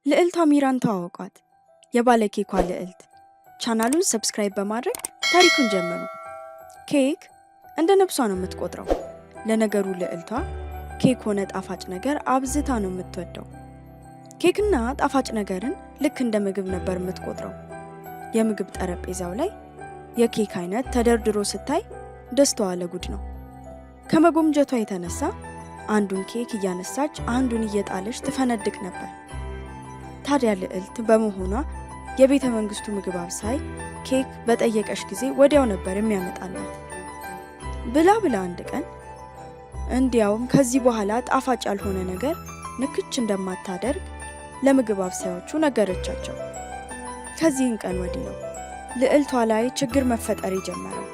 ልዕልቷ ሚራን ተዋወቋት፣ የባለኬኳ ልዕልት። ቻናሉን subscribe በማድረግ ታሪኩን ጀምሩ። ኬክ እንደ ነፍሷ ነው የምትቆጥረው። ለነገሩ ልዕልቷ ኬክ ሆነ ጣፋጭ ነገር አብዝታ ነው የምትወደው። ኬክና ጣፋጭ ነገርን ልክ እንደ ምግብ ነበር የምትቆጥረው። የምግብ ጠረጴዛው ላይ የኬክ አይነት ተደርድሮ ስታይ ደስታዋ ለጉድ ነው። ከመጎምጀቷ የተነሳ አንዱን ኬክ እያነሳች አንዱን እየጣለች ትፈነድቅ ነበር። ታዲያ ልዕልት በመሆኗ የቤተ መንግስቱ ምግብ አብሳይ ኬክ በጠየቀች ጊዜ ወዲያው ነበር የሚያመጣላት። ብላ ብላ አንድ ቀን እንዲያውም ከዚህ በኋላ ጣፋጭ ያልሆነ ነገር ንክች እንደማታደርግ ለምግብ አብሳዮቹ ነገረቻቸው። ከዚህን ቀን ወዲህ ነው ልዕልቷ ላይ ችግር መፈጠር የጀመረው።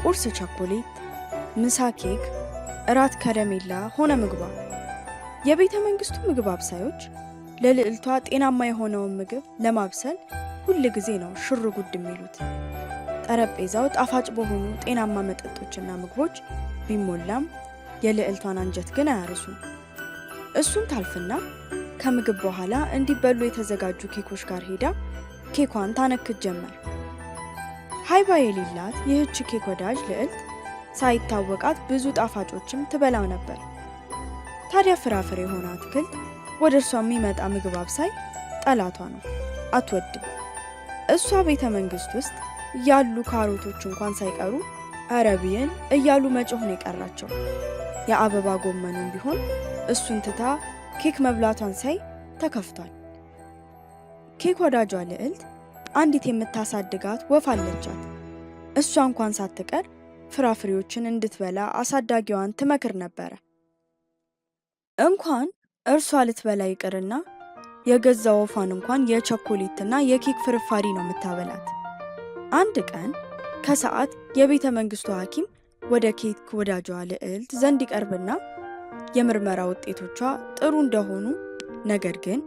ቁርስ ቸኮሌት፣ ምሳ ኬክ፣ እራት ከረሜላ ሆነ ምግቧ። የቤተ መንግስቱ ምግብ አብሳዮች ለልዕልቷ ጤናማ የሆነውን ምግብ ለማብሰል ሁል ጊዜ ነው ሽር ጉድ የሚሉት። ጠረጴዛው ጣፋጭ በሆኑ ጤናማ መጠጦችና ምግቦች ቢሞላም የልዕልቷን አንጀት ግን አያርሱም። እሱን ታልፍና ከምግብ በኋላ እንዲበሉ የተዘጋጁ ኬኮች ጋር ሄዳ ኬኳን ታነክት ጀመር። ሃይባ የሌላት ይህች ኬክ ወዳጅ ልዕልት ሳይታወቃት ብዙ ጣፋጮችም ትበላው ነበር። ታዲያ ፍራፍሬ የሆነ አትክልት ወደ እርሷ የሚመጣ ምግብ አብሳይ ጠላቷ ነው፣ አትወድም። እሷ ቤተ መንግስት ውስጥ ያሉ ካሮቶች እንኳን ሳይቀሩ አረቢየን እያሉ መጮህ ነው የቀራቸው። የአበባ ጎመኑም ቢሆን እሱን ትታ ኬክ መብላቷን ሳይ ተከፍቷል። ኬክ ወዳጇ ልዕልት አንዲት የምታሳድጋት ወፍ አለቻት። እሷ እንኳን ሳትቀር ፍራፍሬዎችን እንድትበላ አሳዳጊዋን ትመክር ነበረ። እንኳን እርሷ ልትበላ ይቅርና የገዛ ወፏን እንኳን የቸኮሌትና የኬክ ፍርፋሪ ነው የምታበላት። አንድ ቀን ከሰዓት የቤተ መንግስቱ ሐኪም ወደ ኬክ ወዳጇ ልዕልት ዘንድ ይቀርብና የምርመራ ውጤቶቿ ጥሩ እንደሆኑ ነገር ግን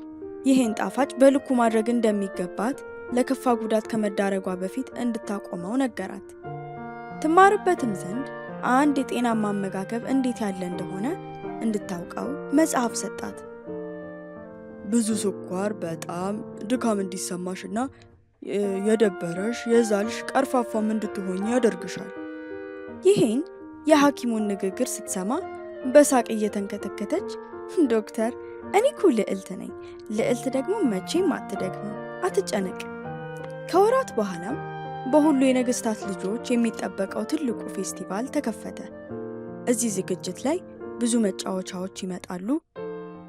ይህን ጣፋጭ በልኩ ማድረግ እንደሚገባት ለከፋ ጉዳት ከመዳረጓ በፊት እንድታቆመው ነገራት። ትማርበትም ዘንድ አንድ የጤናማ አመጋገብ እንዴት ያለ እንደሆነ እንድታውቀው መጽሐፍ ሰጣት። ብዙ ስኳር በጣም ድካም እንዲሰማሽና የደበረሽ የዛልሽ ቀርፋፋም እንድትሆኝ ያደርግሻል። ይህን የሐኪሙን ንግግር ስትሰማ በሳቅ እየተንከተከተች ዶክተር፣ እኔ እኮ ልዕልት ነኝ፣ ልዕልት ደግሞ መቼም አትደክምም፣ አትጨነቅ። ከወራት በኋላም በሁሉ የነገስታት ልጆች የሚጠበቀው ትልቁ ፌስቲቫል ተከፈተ። እዚህ ዝግጅት ላይ ብዙ መጫወቻዎች ይመጣሉ፣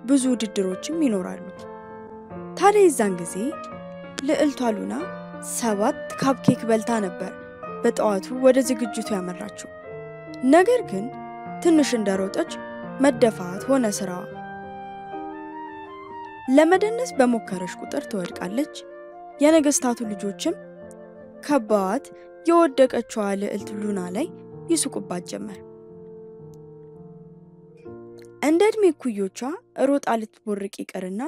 ብዙ ውድድሮችም ይኖራሉ። ታዲያ የዛን ጊዜ ልዕልቷ ሉና 7 cupcake በልታ ነበር በጠዋቱ ወደ ዝግጅቱ ያመራችው። ነገር ግን ትንሽ እንደሮጠች መደፋት ሆነ ስራዋ። ለመደነስ በሞከረች ቁጥር ትወድቃለች። የነገስታቱ ልጆችም ከባዋት የወደቀችዋ ልዕልት ሉና ላይ ይስቁባት ጀመር። እንደ ዕድሜ እኩዮቿ ሮጣ ልትቦርቅ ይቅርና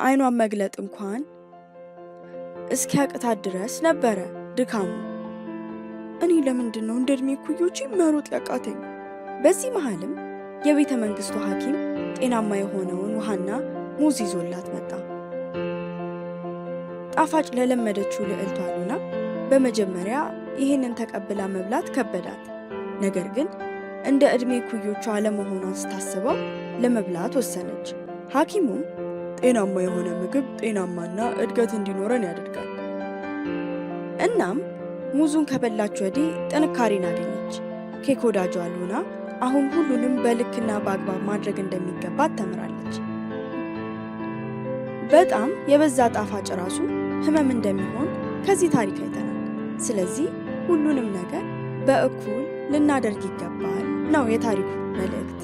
አይኗን መግለጥ እንኳን እስኪያቅታት ድረስ ነበረ ድካሙ። እኔ ለምንድን ነው እንደ ዕድሜ እኩዮቼ መሮጥ ያቃተኝ? በዚህ መሃልም የቤተ መንግስቱ ሐኪም ጤናማ የሆነውን ውሃና ሙዝ ይዞላት መጣ። ጣፋጭ ለለመደችው ልዕልቷ ሉና በመጀመሪያ ይህንን ተቀብላ መብላት ከበዳት። ነገር ግን እንደ ዕድሜ እኩዮቿ አለመሆኗን ስታስበው ለመብላት ወሰነች። ሐኪሙም ጤናማ የሆነ ምግብ ጤናማና እድገት እንዲኖረን ያደርጋል። እናም ሙዙን ከበላች ወዲህ ጥንካሬን አገኘች። ኬክ ወዳጇ ሉና አሁን ሁሉንም በልክና በአግባብ ማድረግ እንደሚገባት ተምራለች። በጣም የበዛ ጣፋጭ ራሱ ህመም እንደሚሆን ከዚህ ታሪክ አይተናል። ስለዚህ ሁሉንም ነገር በእኩል ልናደርግ ይገባል ነው የታሪኩ መልእክት።